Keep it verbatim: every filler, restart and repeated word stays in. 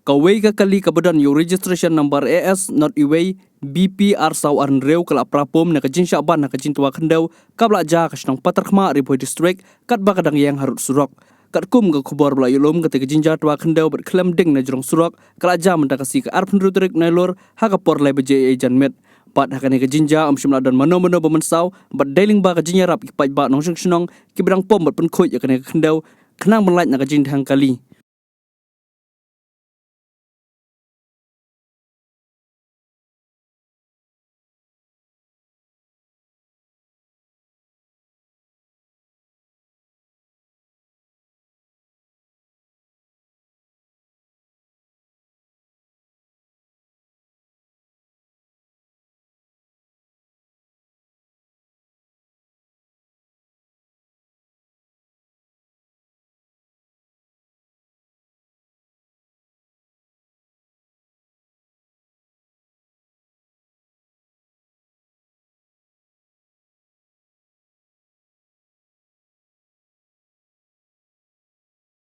Kawei ka kali kaba don ïa u registration number A S not iwei B P ar saw ar hynriew ka la pra pum na ka jingshah ban ha ka jingtwa khyndew kaba la jia ha ka shnong Patharkhmah, Ri Bhoi District, katba ka dang ïeng harud surok. Katkum ka khubor ba la ïoh lum, kata ka jingjia twa khyndew bad khlem ding na jrong surok ka la jia mynta ka sngi ka arphew hynriew tarik Nailur ha ka por lai baje janmiet. Bad ha kane ka jingjia ym shym la don mano mano ba mynsaw, bad dei lyngba ka jingïarap ki paidbah nongshong shnong kiba dang pom bad pynkhuid ïa kane ka khyndew khnang ban lait na ka jingdheng kali.